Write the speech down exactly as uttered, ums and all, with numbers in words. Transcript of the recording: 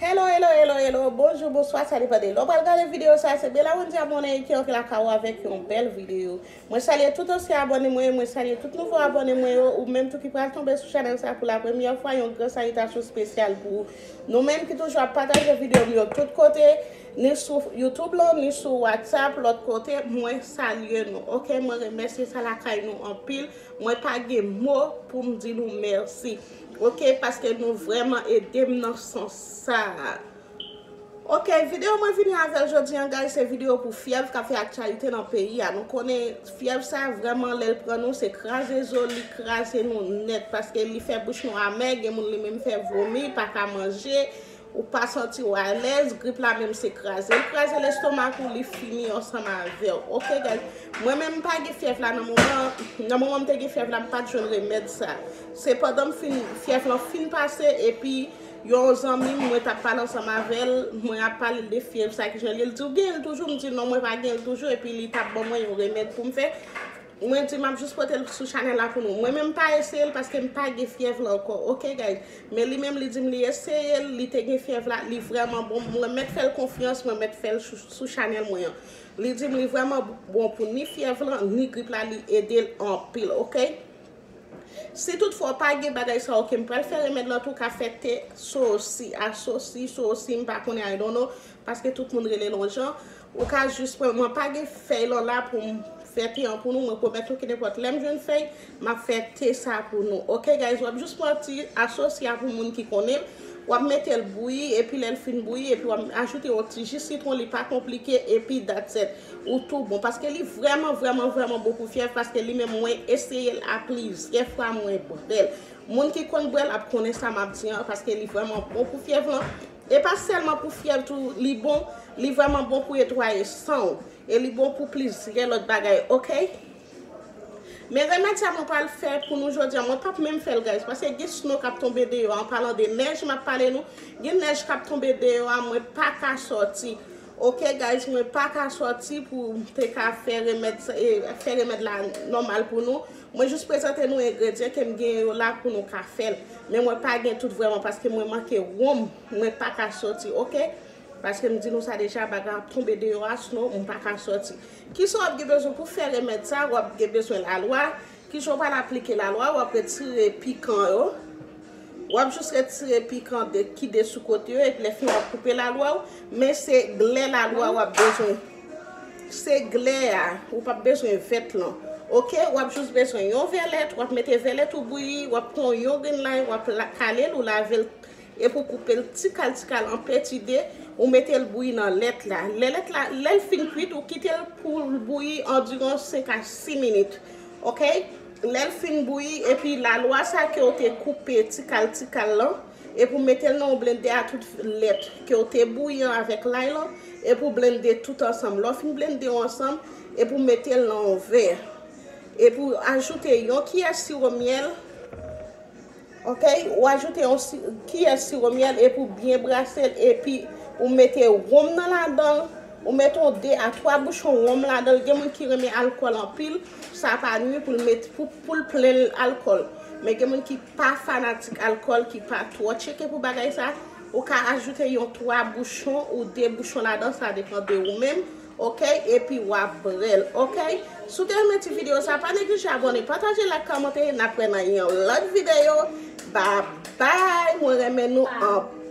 Hello, hello, hello, hello. Bonjou, bonswa, sa depann de lè w pral gade videyo sa. Se Bella Wendy Abonné ki antre lakay ou avèk yon bèl videyo. Mwen salye tout ansyen abòne mwen, mwen salye tout nouvo abòne mwen yo, ou menm tou ki pral tonbe sou chanèl sa pou la premyè fwa, yon gran salitasyon espesyal pou ou. Nou menm ki toujou ap pataje videyo m yo tout kote, ni sou YouTube lan, ni sou WhatsApp, lòt kote, mwen salye nou. Oke, mwen remèsye sa lakay nou anpil. Mwen pa gen mo pou m di nou mèsi. Oke, paske nou vrèman ede m nan sans sa. Oke, videyo mwen vini avè l jodi an, guys, se videyo pou fyèv k ap fè aktyalite nan peyi a. Nou konnen fyèv sa vrèman lè l pran nou, se kraze zo, li kraze nou nèt, paske li fè bouch nou amè, gen moun li menm fè vomi, pa ka manje, ou pa santi w alèz, grip la menm se kraze. Li kraze lestomak ou, li fini ansanm avè w. Oke, guys, mwen menm m pa gen fyèv la nan moman, nan moman m te gen fyèv la, m pa t jwenn remèd sa. Se pandan m fin, fyèv lan fin pase, epi yon zanmi m, mwen t ap pale ansanm avè l, mwen ap pale l de fyèv sa, kijan l ye, l di, "Ou gen l toujou?" M di, "Non, mwen pa gen l toujou," epi li t ap ban mwen yon remèd pou m fè. Mwen di, "M ap jis pote l sou chanèl la pou nou." Mwen menm m pa eseye l paske m pa gen fyèv la ankò. Oke, guys. Men li menm, li di m li eseye l, li te gen fyèv la, li vrèman bon. Mwen mèt fè l konfyans, mwen mèt fè l sou, sou chanèl mwen an. Li di m li vrèman bon pou ni fyèv lan, ni grip la, li ede l anpil, oke? Si toutfwa w pa gen bagay sa yo, ke m pral fè remèd lan tou, ka fè te sosi, asosi, sosi, m pa konnen, I don't know, paske tout moun rele l yon jan. Ou ka jis pran, mwen pa gen fèy lan la pou m fè te an pou nou, mwen pwomèt ou ke nenpòt lè m jwenn fèy, m ap fè te sa pou nou. Oke, guys, w ap jis pran ti asosi a pou moun ki konnen l, w ap mete l bouyi, epi lè l fin bouyi, epi w ap ajoute yon ti ji sitwon, li pa konplike, epi that's it. Ou tou bon. Paske li vrèman, vrèman, vrèman bon pou fyèv. Paske li menm mwen eseye l a plizyè fwa, mwen bwè l. Moun ki konn bwè l ap konnen sa m ap di an, paske li vrèman bon pou fyèv lan. E pa sèlman pou fyèv tou, li bon, li vrèman bon pou netwaye san w. E li bon pou plizyè lòt bagay, oke? Men remèd sa mwen pral fè pou nou jodi a, mwen p ap menm fè l, guys, paske gen snow k ap tonbe deyò a. An palan de nèj, m ap pale nou, gen nèj k ap tonbe deyò a, mwen pa ka sòti. Oke, guys, mwen pa ka sòti pou m te ka fè remèd sa, e, fè remèd la nòmal pou nou. Mwen jis prezante nou engredyan ke m gen yo la pou nou ka fè l. Men mwen pa gen tout vrèman, paske mwen manke wonm, mwen pa ka sòti, oke? Paske m di nou sa deja, bagay ap tonbe deyò a, snow, m pa ka sòti. Kisa w ap gen bezwen pou fè remèd sa? W ap gen bezwen lalwa. Kijan w pral aplike lalwa? W ap retire pikan yo. W ap jis retire pikan de, ki de sou kote yo, epi lè fini w ap koupe lalwa w. Men se glè lalwa w ap bezwen. Se glè a, ou p ap bezwen vèt lan. Oke, w ap jis bezwen yon vèlèt, w ap mete vèlèt ou bouyi, w ap pran yon grenn lay, w ap la-, kale l, ou lave l, epi w koupe l ti kal ti kal an peti de, ou mete l bouyi nan lèt la. Lè lèt la, lè l fin kwit, ou kite l pou l bouyi andiran senk a sis minit. Oke? Lè l fin bouyi, epi lalwa sa ke w te koupe ti kal ti kal lan, epi w mete l nan yon blende a tout lèt ke w te bouyi an avèk lay lan, epi w blende tout ansanm. Lè w fin blende yo ansanm, epi w mete l nan yon vè. Epi w ajoute yon kiyè siwo myèl, oke? Ou ajoute yon si-, kiyè siwo myèl, epi w byen brase l, epi ou mete wonm nan ladan l, ou mete yon de a twa bouchon wonm ladan l. Gen moun ki renmen alkòl anpil, sa pa nwi pou l met, pou, pou l plen l alkòl. Men gen moun ki pa fanatik alkòl, ki pa twò tcheke pou bagay sa, ou ka ajoute yon twa bouchon ou de bouchon ladan, sa depann de ou menm, oke? Epi w ap bwè l, oke? Si w te renmen ti videyo sa, pa neglije abòne, pataje, like, kòmante, n ap wè nan yon lòt videyo. Bye bye, mwen renmen nou anpil.